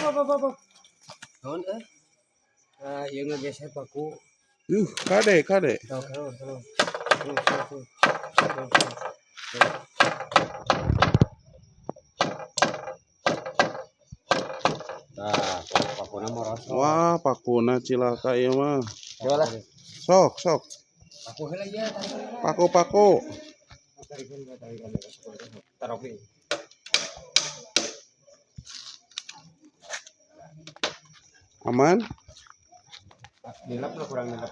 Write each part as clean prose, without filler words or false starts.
Apa apa apa. Naon eh? Ah, ieu ngegeser paku. Kade kade. Tuh, terus, terus. Terus, terus, terus. Terus, terus. Tah, pakuna morosot. Wah, pakuna cilaka ieu mah. Coba lah. Sok, sok. Paku heula ieu, tarik heula. Paku paku. Tarikan, tarikan. Taruh nih. Aman? Nilap lah kurang nilap.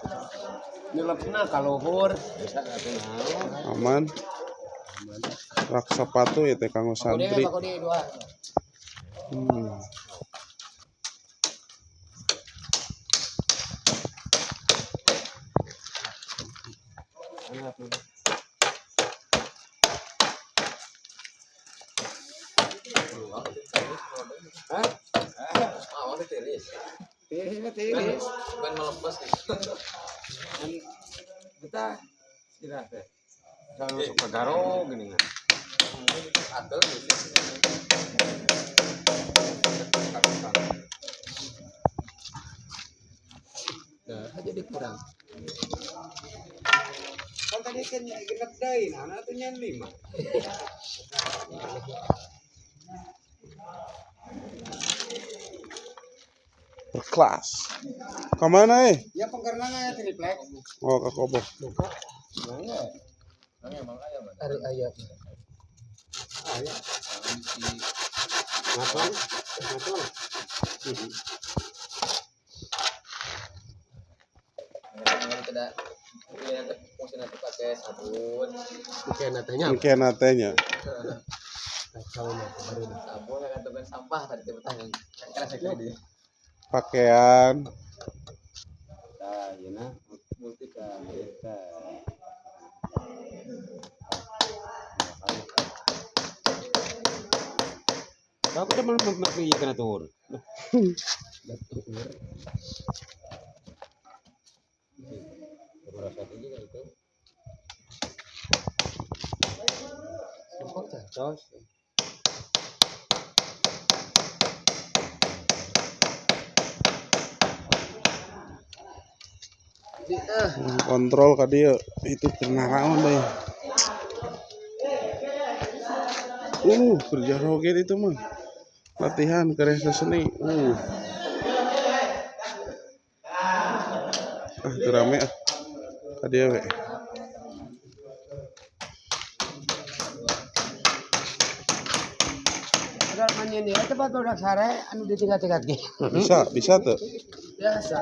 Nilapna kaluhur. Bisa atuh naon. Aman. Rak sepatu ya teh kanggo Paku deui, santri. paku deui dua. Hah? Awal teh tiris. Tiris mah tiris. Bukan melepas gitu. Kan betah sirah teh. Selalu suka garo gini kan. Atel gitu. Nah, jadi kurang. Kan tadi kan genep deui, nah atuh nyen 5. Berkelas. Kemana eh? Ya pengkerna ya triplek. Oh, ke Kobok. Mangga. Tarik ayam. Aya. Ngaton? Ngaton. Tidak iya nanti fungsi nanti pakai sabun. Mungkin teh nya. Engke teh nya. Kacau nya baru. Sabun akan temen sampah tadi teh betah yang keras itu dia. Pakaian. Tah, ieu na multi ka eta. Aku udah malah mati kena turun. Kontrol ka dieu itu kenaraon deui. Kerja roget itu mah. Latihan karya seni. Ah, teu rame ah. Ka dieu we. Udah manyen ya tempat budak sare anu ditingkat-tingkat ge. Bisa, bisa tuh. Biasa.